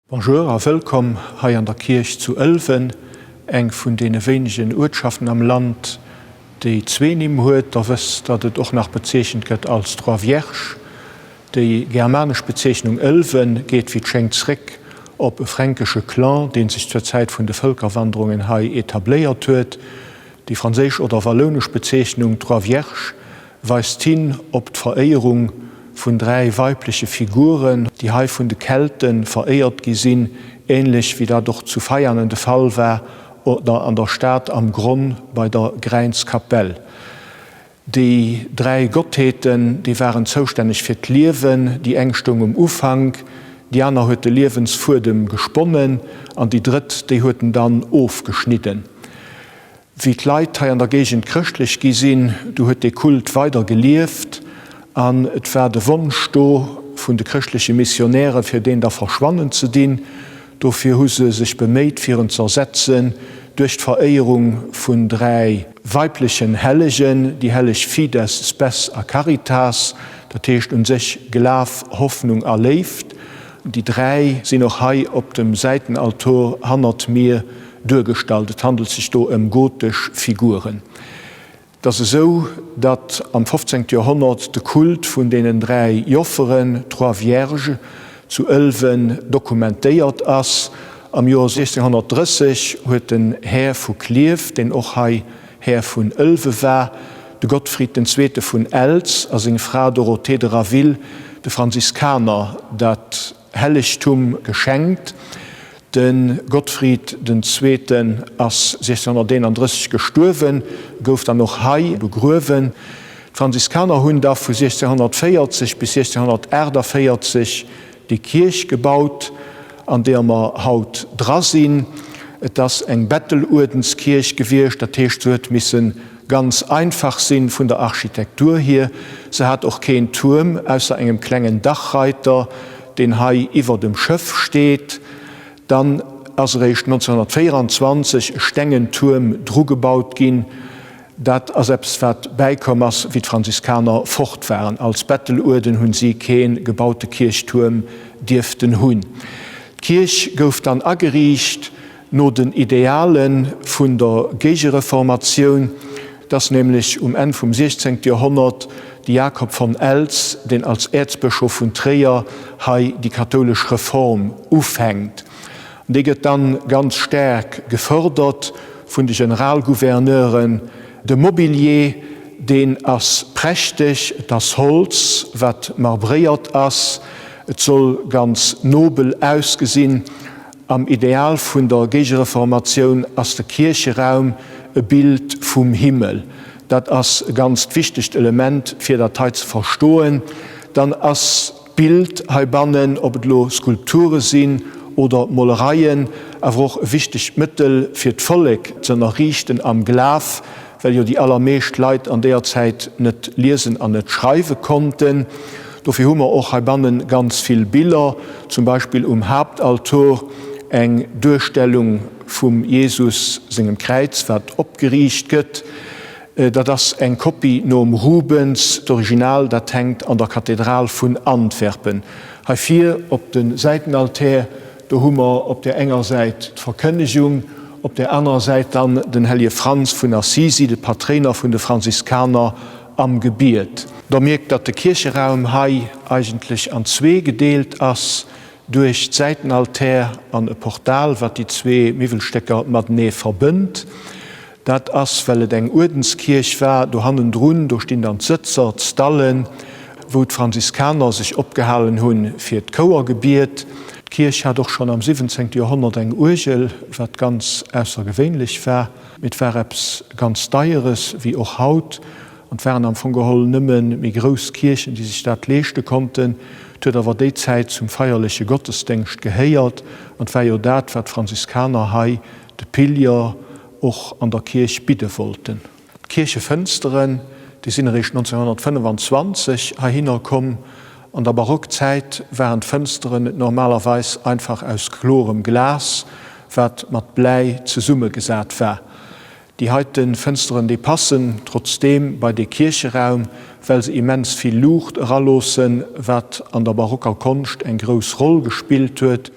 Bonjour a wëllkomm hei an der Kierch zu Ëlwen, eng vun deene wéinegen Uertschaften am Land, déi zwee Nimm huet. Der wësst, datt et och nach bezeechent gëtt als Trois-Vierges. Déi germanesch Bezeechnung Ëlwen geet wéi et schéngt zréck op e fränkesche Clan, dee sech zur Zäit vun de Vëlkerwanderungen hei etabléiert huet. Déi franséisch oder wallounesch Bezeechnung Trois-Vierges weist hin op d'Veréierung vun 3 weibleche Figuren, déi hei vun de Kelte veréiert gi sinn, ähnlech wéi dat och zu Veianen de Fall war oder an der Stad am Gronn bei der Gräinskapell. Déi 3 Gottheeten, déi waren zoustänneg fir d'Liewen, déi eng stoung um Ufank, déi aner huet de Liewensfuedem gesponnen an déi drëtt, déi huet en dann ofgeschnidden. Wéi d'Leit hei an der Géigend chrëschtlech gi sinn, du huet dee Kult weider gelieft an et war de Wonsch do vun de chrëschtleche Missionäre fir deen da verschwannen ze dinn. Dofir hu se sech beméit fir en z'ersetzen duerch d'Veréierung vun 3 weiblechen Hellegen, déi helleg Fides, Spes a Caritas, dat heescht un sech Glaf, Hoffnung a Léift. Déi 3 sinn och hei op dem Säitenaltor hannert mir Duergestallt. Et handelt sech do ëm gotesch Figuren. Et ass esou, datt am 15. Joerhonnert de Kult vun deenen 3 Jofferen, trois vierges, zu Ëlwen dokumentéiert ass. Am Joer 1630 huet den Här vu Klierf, deen och hei Här vun Ëlwe war, de Gottfried den Zweete vun Eltz a seng Fra Dorothée de Raville de Franziskaner dat Hellegtum geschenkt. De Gottfried den Zweeten ass 1631 gestuerwen, gouf dann och hei begruewen. D'Franziskaner hunn da vu 1640 bis 1648 déi Kierch gebaut, an deeër mer haut dra sinn. Et ass eng Betteluerdenskierch gewiescht, dat heescht, se huet misse ganz einfach sinn vun der Architektur hier. Se hat och keen Tuerm, ausser engem klengen Dachreiter, deen hei iwwer dem Schëff steet. Dann ass eréischt 1924 e stengen Tuerm drugebaut ginn. Dat ass eppes, wat bäikomm ass, wéi d'Franziskaner fort waren. Als Betteluerden hunn si kee gebaute Kierchtuerm dierften hunn. D'Kierch gouf dann ageriicht no den Ideale vun der Géigereformatioun. Et ass nämlech um Enn vum 16. Joerhonnert de Jakob von Eltz, deen als Äerzbëschof vun Tréier hei déi kathoulesch Reform ufänkt. An déi gëtt dann ganz staark gefërdert vun de Generalgouverneuren. De Mobilier, deen ass prächteg, et ass Holz, wat marbréiert ass, et soll ganz nobel ausgesinn. Am Ideal vun der Géigereformatioun ass de Kiercheraum e Bild vum Himmel. Dat ass e ganzt wichtegt Element, fir dat hei ze verstoen. Dann ass d'Bild heibannen, ob et elo Skulpture sinn oder Molereien, awer och e wichtegt Mëttel, fir d'Vollek ze ënnerriichten am Glaf, well jo déi allermeescht Leit an deeër Zäit net liesen an net schreiwe konnten. Dofir hu mer och heibanne ganz vill Biller, zum Beispill um Haaptaltor eng Duerstellung vum Jesus sengem Kräiz, wat opgeriicht gëtt. Dat ass eng Kopie nom Rubens, d'Original dat hänkt an der Kathedral vun Antwerpen. Hei vir op de Säitenaltär, do hu mer op där enger Säit d'Verkënnegung, op där anerer Säit dann den Hellege Franz vun Assisi, de Patréiner vun de Franziskaner, am Gebiet. Der mierkt, datt de Kiercheraum hei eigentlech an zwee gedeelt ass duerch d'Säitenaltär an e Portal, wat déi zwee Miwwelstécker matenee verbënnt. Dat ass, well et eng Uerdenskierch war. Do hannendrun, do stinn dann d'Sëtzer, d'Stallen, wou d'Franziskaner sech opgehalen hunn fir d'Chouergebiet. D'Kierch hat och schonn am 17. Joerhonnert eng Uergel, wat ganz aussergewéinlech war. Mee et war eppes ganz Deieres, wéi och haut. An et waren am Fong geholl nëmme méi grouss Kierchen, déi sech dat leeschte konnten. Et huet awer déi Zäit zum feierleche Gottesdéngscht gehéiert. An et war jo dat, wat d'Franziskaner hei de Pilger och an der Kierch bidde wollten. D'Kierchefënsteren, déi sinn eréischt 1925 heihinner komm. An der Barockzäit waren d'Fënsteren normalerweis einfach aus klorem Glas, wat mat Bläi zesummegesat war. Déi heite Fënsteren, déi passen trotzdeem bei dee Kiercheraum, well se immens vill Luucht eraloossen, wat an der barocker Konscht eng grouss Roll gespillt huet.